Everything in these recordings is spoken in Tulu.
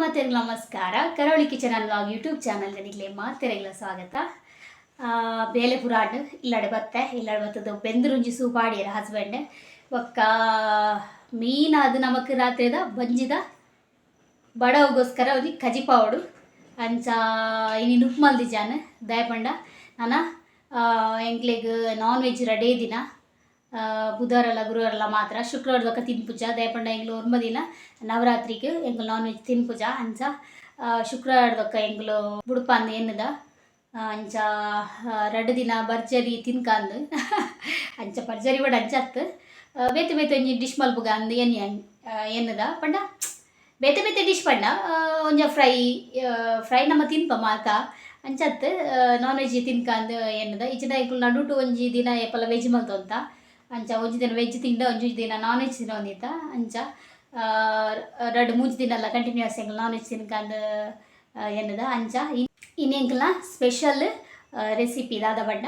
ಮಾತೆರೆಗ್ಲ ನಮಸ್ಕಾರ. ಕರಾವಳಿ ಕಿಚನ್ ಅಂಡ್ ವ್ಲಾಗ್ ಯೂಟ್ಯೂಬ್ ಚಾನಲ್ಗೆ ನಿಗ್ಲೆ ಮಾತೆರೆಗ್ಲ ಸ್ವಾಗತ. ಬೇಲೆ ಪುರಾಡ್ ಇಲ್ಲಡೆ ಬತ್ತೆ. ಇಲ್ಲಡೆ ಬತ್ತದ ಬೆಂದ್ರುಂಜಿ ಸೂಪ್ ಆಡಿಯರ ಹಸ್ಬೆಂಡ್. ಬೊಕ್ಕ ಮೀನಾದ ನಮಕ್ ರಾತ್ರಿದ ಬಂಜಿದ ಬಡವಗೋಸ್ಕರ ಒಂಜಿ ಕಜಿಪಾವಡು. ಅಂಚ ಇನಿ ನುಪ್ಪು ಮಲ್ದಿಜಾನ್ ದಾಯೆ ಪಂಡ ನನ ಎಂಕ್ಲೆಗ್ ನಾನ್ ವೆಜ್ ರಡೇ ದಿನ, ಬುಧವಾರಲ ಗುರುವಾರಲ ಮಾತ್ರ. ಶುಕ್ರವಾರ ದೊಕ್ಕ ತಿನ್ಪುಜ. ದಾಯೆ ಪಂಡ ಎಂಕ್ಲು ಒರ್ಂಬ ದಿನ ನವರಾತ್ರಿಗೆ ಎಂಕುಲು ನಾನ್ ವೆಜ್ ತಿನ್ಪುಜ. ಅಂಚ ಶುಕ್ರವಾರ ದೊಕ್ಕ ಎಂಕುಲು ಬುಡ್ಪಂದ್ ಎನ್ನುದ. ಅಂಚ ರಡ್ಡ್ ದಿನ ಭರ್ಜರಿ ತಿನ್ಕಂದ್. ಅಂಚ ಭರ್ಜರಿ ಬಡ ಅಂಚತ್ ಬೇತೆ ಬೇತೆ ಒಂಜಿ ಡಿಶ್ ಮಲ್ಪುಗ ಅಂದ್ ಎನ್ನಿ ಎನ್ನುದ. ಪಂಡ ಬೇತೆ ಬೇತೆ ಡಿಶ್ ಪಂಡ ಒಂಜ ಫ್ರೈ ಫ್ರೈ ನಮ ತಿನ್ಪ ಮಾತ. ಅಂಚತ್ ನಾನ್ ವೆಜ್ ತಿನ್ಕಂದ್ ಎನ್ನುದ. ಇಜ್ಜಿಂಡ ಎಂಕುಲು ನಡುಟು ಒಂಜಿ ದಿನ ಏಪಲ ವೆಜ್ ಮಲ್ತೊಂತ. ಅಂಚ ಒಂಜಿ ದಿನ ವೆಜ್ ತಿಂಡ ಒಂಜಿ ದಿನ ನಾನ್ ವೆಜ್ ತಿನ್ನೊಂದಿತ್ತ. ಅಂಚ ರಡ್ಡ್ ಮೂಜಿ ದಿನ ಎಲ್ಲ ಕಂಟಿನ್ಯೂಸ್ ಎಂಕುಲು ನಾನ್ ವೆಜ್ ತಿನ್ಕಂದ್ ಎನ್ನುದ. ಅಂಚ ಇನಿ ಎಂಕಲ್ನ ಸ್ಪೆಷಲ್ ರೆಸಿಪಿ ದಾದ ಪಂಡ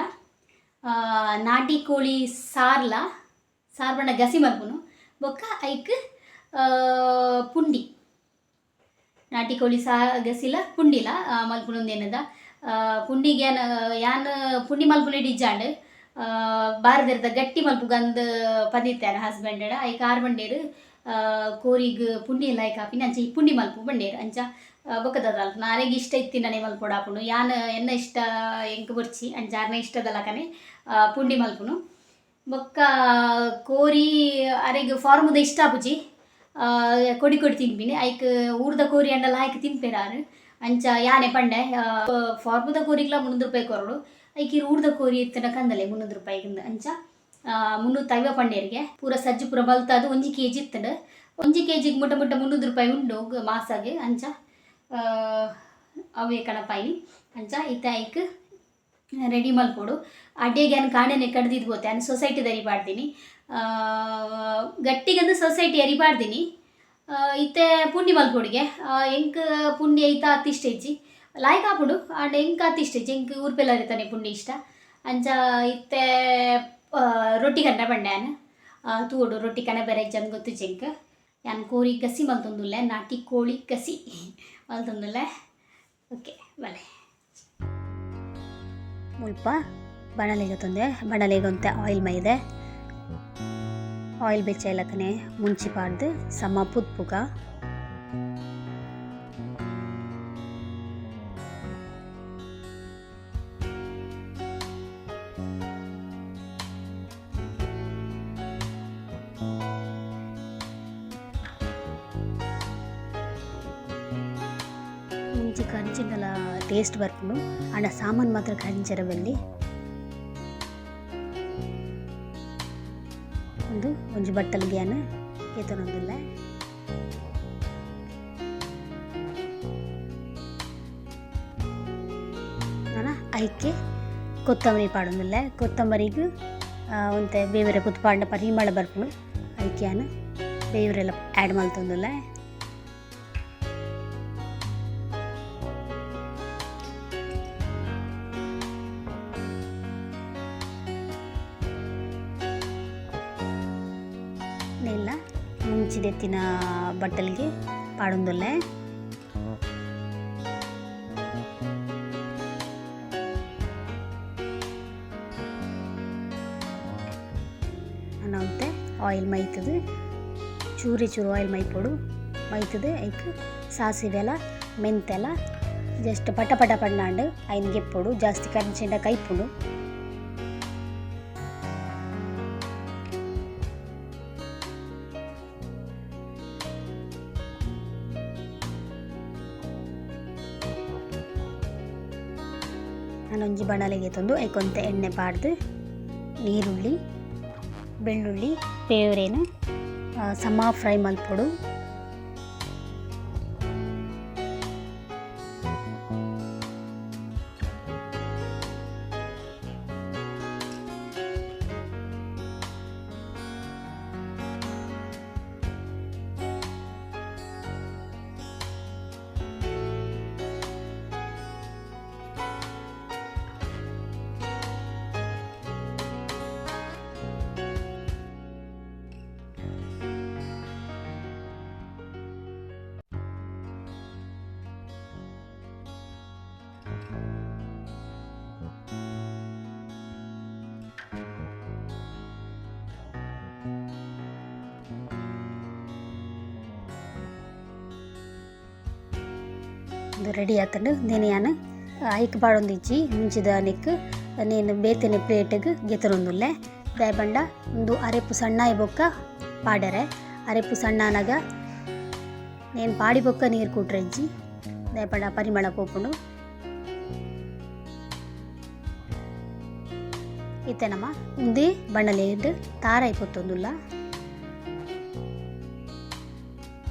ನಾಟಿ ಕೋಳಿ ಸಾರ್ಲ, ಸಾರ್ ಪಂಡ ಗಸಿ ಮಲ್ಪುನು. ಬೊಕ್ಕ ಐಕ್ ಪುಂಡಿ, ನಾಟಿ ಕೋಳಿ ಸಾ ಗಸಿಲ ಪುಂಡಿಲ ಮಲ್ಪುನು ಎನ್ನುದ. ಪುಂಡಿಗೆ ಯಾನ್ ಯಾನ್ ಪುಂಡಿ ಮಲ್ಪುನ ಇಜ್ಜಾಂಡ್. ಬಾರದೆರ್ದ ಗಟ್ಟಿ ಮಲ್ಪುಗಂದ್ ಪಂದಿತ್ತೇನೆ ಹಸ್ಬೆಂಡ್. ಐಕ್ ಆರ್ ಬಂಡೇರು ಕೋರಿಗ್ ಪುಂಡಿ ಎಲ್ಲ ಐಕ್ ಆಪಿನ, ಅಂಚ ಈ ಪುಂಡಿ ಮಲ್ಪು ಬಂಡೇರು. ಅಂಚ ಬೊಕ್ಕ ದಾದ ನಾರೆಗ್ ಇಷ್ಟ ಇತ್ತಿನನೆ ಮಲ್ಪೊಡಾಪುಂಡು. ಯಾನ್ ಎನ್ನ ಇಷ್ಟ ಎಂಕ್ ಬೊರ್ಚಿ. ಅಂಚ ಆರ್ನ ಇಷ್ಟದಲಕನೆ ಪುಂಡಿ ಮಲ್ಪುನು. ಬೊಕ್ಕ ಕೋರಿ ಅರೆಗ್ ಫಾರ್ಮುದ ಇಷ್ಟ ಆಪುಜಿ, ಕೊಡಿ ಕೊಡಿ ತಿನ್ಪಿನಿ. ಐಕ್ ಊರ್ದ ಕೋರಿ ಅಂಡಲ ಐಕ್ ತಿನ್ಪೇರು ಆರು. ಅಂಚ ಯಾನೆ ಪಂಡೆ, ಫಾರ್ಮುದ ಕೋರಿಗ್ಲ 300 ರೂಪಾಯಿ ಕೊರಡು, ಐಕ್ ಊರ್ದ ಕೋರಿ ಇತ್ತನ ಕಂದಲೆ 300 ರೂಪಾಯಿಗಿಂದ. ಅಂಚ 350 ಪಂಡೇರಿಗೆ. ಪೂರ ಸಜ್ಜು ಪೂರ ಬಲ್ತಾದು 1 ಕೆಜಿ ಇತ್ತಂಡು. 1 ಕೆಜಿಗೆ ಮುಟ್ಟ ಮುಟ್ಟ 300 ರೂಪಾಯಿ ಉಂಡು ಮಾಸಾಗೆ. ಅಂಚ ಅವೇ ಕಣಪಾಯಿನಿ. ಅಂಚ ಇತ್ತ ಐಕ್ ರೆಡಿ ಮಲ್ಪೊಡು. ಅಡ್ಡೆಗೆ ಯಾನ್ ಕಾಂಡೆನೆ ಕಡ್ದಿದ್ದು ಬೋತೆ. ಯಾನ್ ಸೊಸೈಟಿ ಅರಿ ಪಾಡ್ದಿನಿ, ಗಟ್ಟಿಗಂದು ಸೊಸೈಟಿ ಅರಿ ಪಾಡ್ದಿನಿ. ಇತ್ತೆ ಪುಂಡಿ ಮಲ್ಪೊಡಿಗೆ. ಎಂಕ್ ಪುಂಡಿ ಐತ ಅತ್ ಇಷ್ಟ ಇಜ್ಜಿ, ಲಾಯ್ಕ್ ಆಪುಂಡು ಆಂಡ ಎಂಕ್ ಅತ್ ಇಷ್ಟ ಇಜ್ಜಿ. ಎಂಕ್ ಊರ್ಪೆಲ್ಲರಿತಾನೆ ಪುಂಡಿ ಇಷ್ಟ. ಅಂಚ ಇತ್ತೆ ರೊಟ್ಟಿ ಕನ್ನ ಪಂಡೆ ಯಾನ್. ತೂವೊಡು ರೊಟ್ಟಿ ಕನ ಬೇರೆ ಇಜ್ಜಂದ್ ಗೊತ್ತುಜ್ಜಿ ಎಂಕ್. ಯಾನ್ ಕೋರಿ ಗಸಿ ಮಲ್ತೊಂದುಲ್ಲೆ, ನಾಟಿ ಕೋಳಿ ಗಸಿ ಮಲ್ತೊಂದುಲ್ಲೆ. ಓಕೆ ಬಲೆ. ಮುಲ್ಪ ಬಾಣಲೆಗೆ ತಂದೆ, ಬಾಣಲೆಗೆ ಒಂತೆ ಆಯಿಲ್ ಮೈದೆ. ಆಯಿಲ್ ಬೆಚ್ಚ ಇಲಕನೆ ಮುಂಚಿ ಪಾಡ್ದು ಸಮ ಪುತ್ಪುಗ. ಮುಂಚಿ ಕಂಚಿಂಡಲ ಟೇಸ್ಟ್ ಬರ್ಪುಂಡು, ಆಂಡ ಸಾಮಾನ್ ಮಾತ್ರ ಕಂಚರ ಬಲ್ಲಿ. ಉಂದು ಒಂಜಿ ಬಟ್ಟಲ್ಗೆ ಯಾನ್ ಕೇತೊನೊಂದುಲ್ಲೆ. ನನ ಐಕೆ ಕೊತ್ತಂಬರಿ ಪಾಡೊಂದುಲ್ಲೆ. ಕೊತ್ತಂಬರಿಗ್ ಒಂತೆ ಬೇವರೆ ಪುತ್ ಪಾಡ್ಂಡ ಪರಿಮಳ ಬರ್ಪುಂಡು. ಐಕೆ ಯಾನ್ ಬೇವರೆಲ ಆ್ಯಡ್ ಮಲ್ತೊಂದುಲ್ಲೆ. ನೆಲ್ಲ ಮುಂಚಿ ದೆತ್ತಿನ ಬಟ್ಟಲ್ಗೆ ಪಾಡೊಂದುಲ್ಲೆ. ಒಂತೆ ಆಯಿಲ್ ಮೈತುದು, ಚೂರಿ ಚೂರು ಆಯಿಲ್ ಮೈಪೊಡು. ಮೈತುದು ಐಕ್ ಸಾಸಿವೆಲ ಮೆಂತೆಲ ಜಸ್ಟ್ ಪಟ ಪಟ ಪಂಡಾಂಡ್ ಐನ್ ಗೆಪ್ಪೊಡು. ಜಾಸ್ತಿ ಕರ್ಚಿಂಡ ಕೈಪುಂಡು. ನಾನೊಂಜಿ ಬಾಣಲೆಗೆ ತಂದು ಐಕೊಂತೆ ಎಣ್ಣೆ ಪಾಡ್ದು ನೀರುಳ್ಳಿ ಬೆಳ್ಳುಳ್ಳಿ ಪೇವ್ರೇನು ಸಮ ಫ್ರೈ ಮಲ್ಪೊಡು. ಉಂದು ರೆಡಿ ಆತುಂಡು. ಉಂದೆನ್ ಯಾನ್ ಐಕ್ ಪಾಡೊಂದಿಜ್ಜಿ ಮುಂಚಿದ ನೆಕ್ ನೇನು ಬೇತೆನೆ ಪ್ಲೇಟ್ಗ್ ಗೆತೊನೊಂದುಲ್ಲೆ. ದಾಯೆ ಪಂಡ ಉಂದು ಅರೆಪು ಸಣ್ಣಾಯಿ ಬೊಕ್ಕ ಪಾಡೆರೆ ಅರೆಪು ಸಣ್ಣಾನಗ ನೇನು ಪಾಡಿ ಬೊಕ್ಕ ನೀರು ಕೂಟ್ರೆಜ್ಜಿ ದಾಯೆ ಪಂಡ ಪರಿಮಳ ಪೋಪುಂಡು. ಇತ್ತೆ ನಮ ಉಂದೇ ಬಣ್ಣಲೇಡ್ ತಾರಾಯಿ ಪೊತ್ತೊಂದುಲ್ಲ.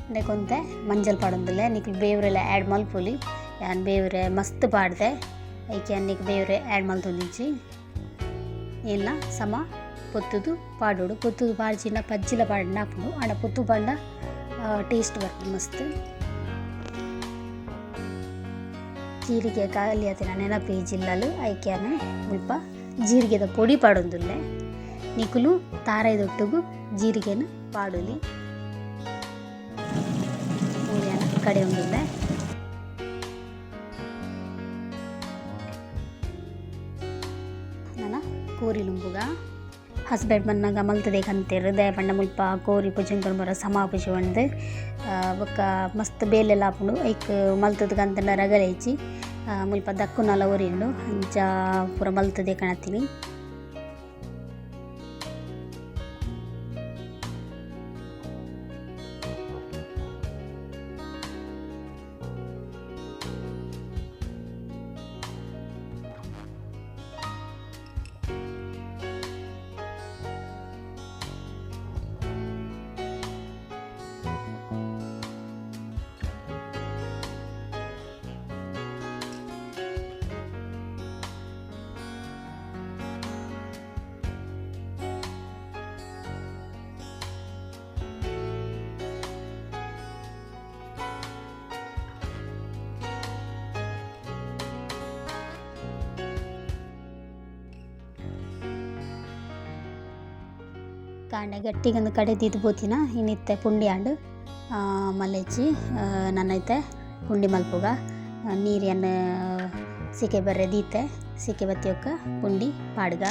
ಉಂದೆಕೊಂತೆ ಮಂಜಲ್ ಪಾಡೊಂದುಲ್ಲೆ. ನಿಕುಲು ಬೇವುರೆಲ ಆ್ಯಡ್ ಮಲ್ಪೊಲಿ. ಯಾನ್ ಬೇವುರೆ ಮಸ್ತ್ ಪಾಡ್ದೆ ಐಕ್ ಯಾನ್ ನಿಕ್ ಬೇವುರೆ ಆ್ಯಡ್ ಮಲ್ತೊಂದಿಜ್ಜಿ. ಏನ್ಲ ಸಮ ಪೊತ್ತುದು ಪಾಡೊಡು. ಪೊತ್ತುದು ಪಾಡ್ಜಿಂಡ ಪಜ್ಜಿಲ ಪಾಡ್ಂಡ ಆಪುಂಡು. ಆಂಡ ಪೊತ್ತು ಪಾಡ್ಂಡ ಟೇಸ್ಟ್ ಬರ್ಪುಂಡು ಮಸ್ತ್. ಜೀರಿಗೆ ಖಾಲಿ ಆತಿನ ನೆನಪು ಇಜ್ಜಿಲ್ಲಲು ಐಕ್ ಯಾನ್ ಮುಲ್ಪ ಜೀರಿಗೆದ ಪೊಡಿ ಪಾಡೊಂದುಲ್ಲೆ. ನಿಕುಲು ತಾರಾಯಿದೊಟ್ಟುಗು ಜೀರಿಗೆನ್ ಪಾಡೊಲಿ. ಮೂಲ್ಯಾನ ಕಡೆ ಉಂದುಲ್ಲೆ. ನನ ಕೋರಿ ಲುಂಬುಗ ಹಸ್ಬೆಂಡ್ ಬನ್ನಗ ಮಲ್ತದೆ ಕಂತೆರ್ ದಾಯೆ ಪಂಡ ಮುಲ್ಪ ಕೋರಿ ಪೂಜೆಂಕುಲು ಪೂರ ಸಮ ಆಪುಜಿ ಪಂದ್ ಬೊಕ್ಕ ಮಸ್ತ್ ಬೇಲೆಲ ಆಪುಂಡು. ಐಕ್ ಮಲ್ತುದು ಕಂತುಂಡ ರಗಳೆ ಇಜ್ಜಿ. ಮುಲ್ಪ ದಕ್ಕುನಲ ಒರಿ ಉಂಡು ಅಂಚ ಪೂರ ಮಲ್ತುದೆ ಕಣತಿನಿ. ಕಾಂಡೆ ಗಟ್ಟಿಗೊಂದು ಕಡೆ ದೀದ್ ಪೋತಿನ ಇನ್ನಿತ್ತೆ ಪುಂಡಿ ಆಂಡ್ ಮಲ್ಲೆಜ್ಜಿ ನನ್ನೈತೆ ಪುಂಡಿ ಮಲ್ಪುಗ ನೀರಿಯನ್ನು ಸಿಕೆ ಬರ್ರೆ ದೀತೆ ಸಿಕೆ ಬತ್ತಿಯೊಕ್ಕ ಪುಂಡಿ ಪಾಡ್ಗ.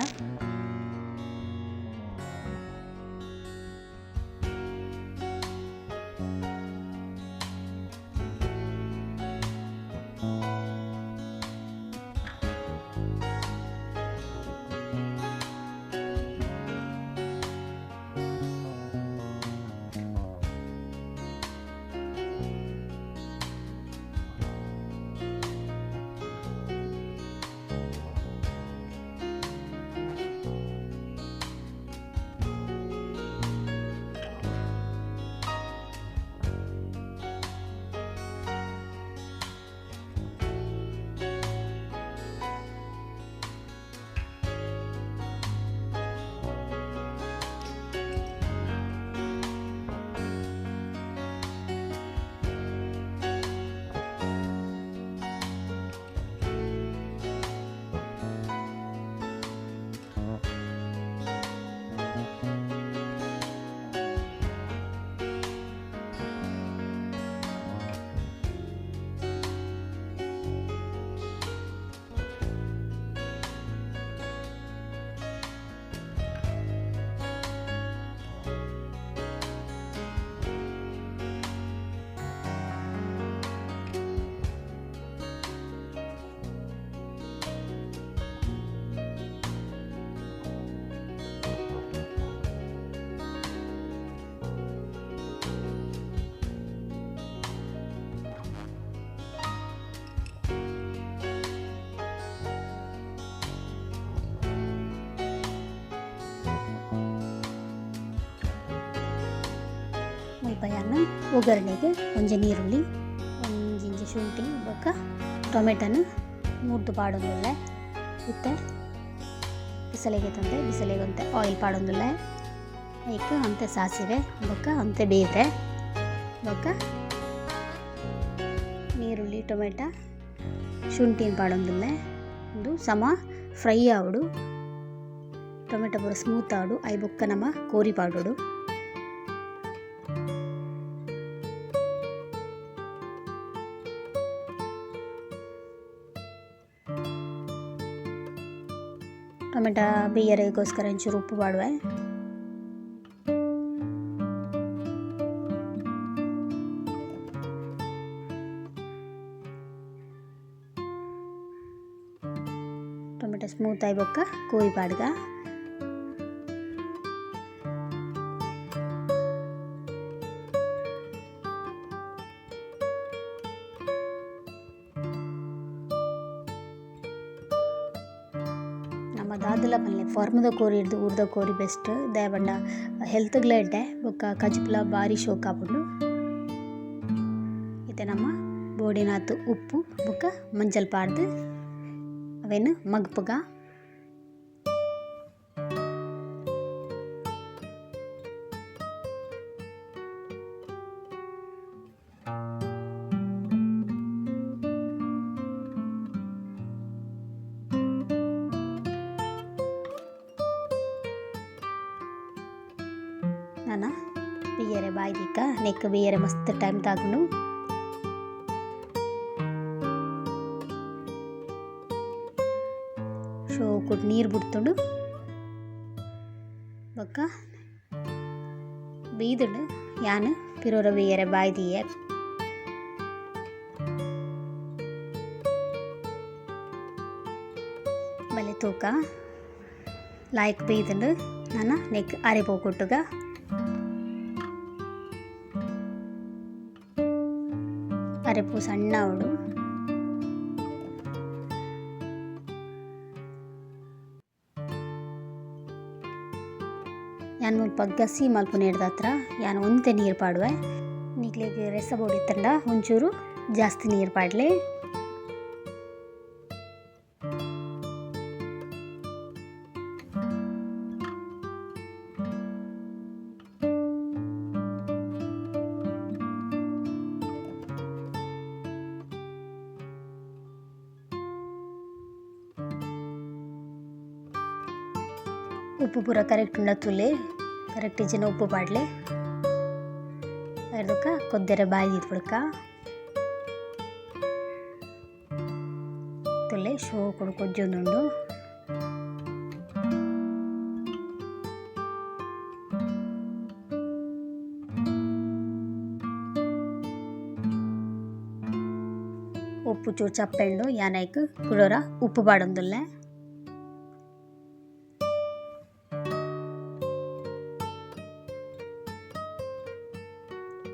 ಮುಲ್ಪ ಒಗ್ಗರಣೆಗೆ ಒಂಜಿ ನೀರುಳ್ಳಿ, ಒಂಜಿ ಇಂಚಿ ಶುಂಠಿ ಬೊಕ್ಕ ಟೊಮೆಟೊನು ಮೂರ್ದು ಪಾಡೊಂದುಲ್ಲೆ. ಇತ್ತೆ ಬಿಸಲೆಗೆ ತಂದೆ ಬಿಸಲೆಗೆ ಒಂತೆ ಆಯಿಲ್ ಪಾಡೊಂದುಲ್ಲೆ. ಐಕ್ ಒಂತೆ ಸಾಸಿವೆ ಬೊಕ್ಕ ಒಂತೆ ಬೇತೆ ಬೊಕ್ಕ ನೀರುಳ್ಳಿ ಟೊಮೆಟೊ ಶುಂಠಿನ ಪಾಡೊಂದುಲ್ಲೆ. ಉಂದು ಸಮ ಫ್ರೈ ಆವೊಡು, ಟೊಮೆಟೊ ಪೂರ ಸ್ಮೂತ್ ಆವೊಡು. I ಬೊಕ್ಕ ನಮ ಕೋರಿ ಪಾಡೊಡು. ಟೊಮೆಟೊ ಬೇಯರೆಗೋಸ್ಕರ ಒಂಚೂರು ಉಪ್ಪು ಪಾಡುವೆ. ಟೊಮೆಟೊ ಸ್ಮೂತ್ ಆಯಿ ಬೊಕ್ಕ ಕೋರಿ ಪಾಡ್ಗ. ನಮ್ಮ ದಾದಲ ಪಲ್ಲೆ ಫಾರ್ಮದ ಕೋರಿ ಹಿಡ್ದು ಊರ್ದ ಕೋರಿ ಬೆಸ್ಟ್ ದಾಯೆ ಪಂಡ ಹೆಲ್ತ್ಗ್ಲ ಎಡ್ಡೆ ಬೊಕ್ಕ ಕಜಿಪುಲ ಬಾರಿ ಶೋಕ್ ಆಪುಂಡು. ಇತ್ತೆ ನಮ್ಮ ಬೋಡಿನಾತ್ ಉಪ್ಪು ಬೊಕ್ಕ ಮಂಜಲ್ ಪಾಡ್ದು ಅವೆನ್ ಮಗ್ಪುಗ. ನನ ಬಿಯ್ಯರೆ ಬಾಯ್ದಿಕ್ಕ ನೆಕ್ ಬಿಯ್ಯರೆ ಮಸ್ತ್ ಟೈಮ್ ತಾಗುಂಡು. ಶೋಕುಡ್ ನೀರು ಬುಡ್ತುಂಡು ಬೊಕ್ಕ ಬೀದುಂಡು ಯಾನ್ ಪಿರೊರ ಬಿಯ್ಯರೆ ಬಾಯ್ದಿಯೆ. ಬಲೆ ತೂಕ ಲಾಯ್ಕ್ ಬೀದುಂಡು. ನನ ನೆಕ್ ಅರೆಪೋ ಕೊಟ್ಟುಗ. ಅರೆಪು ಸಣ್ಣ ಅವಡು. ಯಾನ್ ಮುಲ್ಪ ಗಸಿ ಮಲ್ಪುನ ಹತ್ರ ಯಾನ್ ಒಂತೆ ನೀರು ಪಾಡುವೆ. ನಿಕ್ಲೆಗ್ ರೆಸ ಬೋಡಿತ್ತಂಡ ಒಂಚೂರು ಜಾಸ್ತಿ ನೀರು ಪಾಡ್ಲೆ. ಉಪ್ಪು ಪೂರ ಕರೆಕ್ಟ್ ಉಂಡ ತುಲೆ ಕರೆಕ್ಟ್ ಇಜ್ಜಿನ ಉಪ್ಪು ಪಾಡ್ಲೆ. ಅರ್ಧಕ್ಕ ಕೊದ್ದೆರೆ ಬಾಯಿ ದೀದ್ ತುಲೆ ಶೋಕುಡು ಕೊಜ್ಜೊಂದುಂಡು. ಉಪ್ಪು ಚೂರು ಚಪ್ಪೆಂಡು ಯಾನೈಕ್ ಕುಡೋರ ಉಪ್ಪು ಪಾಡೊಂದುಲ್ಲೆ.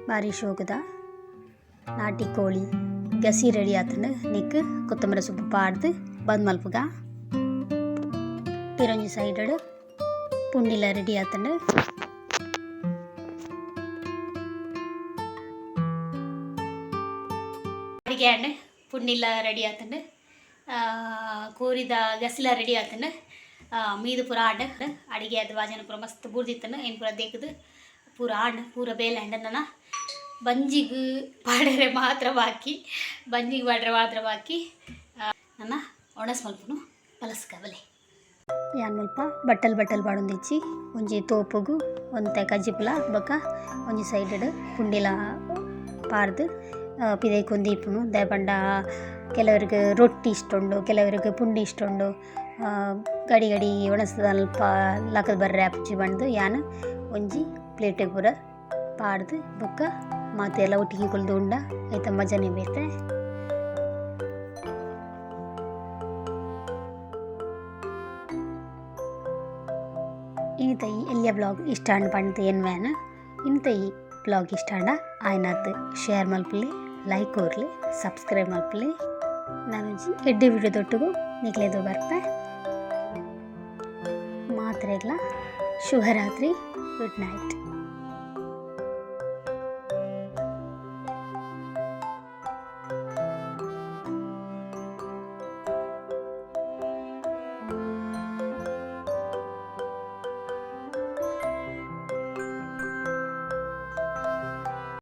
ಬಾರಿ ಶೋಕುದ ನಾಟಿ ಕೋಳಿ ಗಸಿ ರೆಡಿ ಆತಂಡು. ನೆಕ್ ಕೊತ್ತಂಬರಿ ಸೊಪ್ಪು ಪಾಡ್ದು ಬಂದ್ ಮಲ್ಪುಗ. ಪಿರೊಂಜಿ ಸೈಡ್ ಪುಂಡಿಲ ರೆಡಿ ಆತಂಡು. ಅಡಿಗೆ ಆಂಡ್ ಪುಂಡಿಲ ರೆಡಿ ಆತಂಡು. ಕೋರಿದ ಗಸಿಲ ರೆಡಿ ಆತಂಡು. ಮೀದು ಪೂರ ಆಂಡ್. ಅಡಿಗೆ ಆದ್ ವಾಜನ ಪೂರ ಮಸ್ತ್ ಬೂರ್ದಿತ್ತಂಡು. ಏನ್ ಪೂರ ದೇಕುದು ಪೂರ ಆಂಡ್ ಪೂರ ಬೇಲೆ ಆಂಡ್. ನನ ಬಂಜಿಗ್ ಪಾಡೆರೆ ಮಾತ್ರ ಬಾಕಿ, ಬಂಜಿಗ್ ಪಾಡ್ರೆ ಮಾತ್ರ ಬಾಕಿ. ನನ್ನ ಒಣಸ್ ಮಲ್ಪುನು ಪಲಸ್ಕ ಬಲೆ. ಯಾನ್ ಮುಲ್ಪ ಬಟ್ಟಲ್ ಬಟ್ಟಲ್ ಪಾಡೊಂದಿಜ್ಜಿ. ಒಂಜಿ ತೋಪುಗು ಒಂತೆ ಕಜಿಪುಲ ಬೊಕ್ಕ ಒಂಜಿ ಸೈಡ್ ಪುಂಡಿಲ ಪಾಡ್ದು ಪಿದೈ ಕೊಂದು ದಾಯೆ ಪಂಡ ಕೆಲವರಿಗೆ ರೊಟ್ಟಿ ಇಷ್ಟ ಉಂಡು, ಕೆಲವರಿಗೆ ಪುಂಡಿ ಇಷ್ಟ ಉಂಡು. ಗಡಿ ಗಡಿ ಒಣಸದ ಅಲ್ಪ ಲಕ್ಕದ್ ಬರ್ರೆ ಆಪುಜಿ ಪಂಡ್ದು ಯಾನ್ ಒಂಜಿ ಪ್ಲೇಟಿಗ್ ಪೂರ ಪಾಡ್ದು ಬೊಕ್ಕ ಮಾತೆಲ್ಲ ಒಟ್ಟಿಗೆ ಕುಲ್ದು ಉಂಡ ಐತ ಮಜನೆ ಬೇತೆ. ಇನಿತ ಈ ಎಲ್ಯ ಬ್ಲಾಗ್ ಇಷ್ಟ ಆಂಡ್ ಪಂಡ್ದ್ ಎನ್ನುವೆನ್. ಇನಿತ ಈ ಬ್ಲಾಗ್ ಇಷ್ಟ ಆಂಡ ಆಯ್ನಾತ್ ಶೇರ್ ಮಲ್ಪುಲೆ, ಲೈಕ್ ಕೊರ್ಲೆ, ಸಬ್ಸ್ಕ್ರೈಬ್ ಮಲ್ಪುಲೆ. ನಾನೊಂಜಿ ಎಡ್ಡೆ ವಿಡಿಯೋ ದೊಟ್ಟುಗು ನಿಕ್ಲೆದು ಬರ್ಪೆ. ಮಾತ್ರೆಗ್ಲ ಶುಭರಾತ್ರಿ, ಗುಡ್ ನೈಟ್.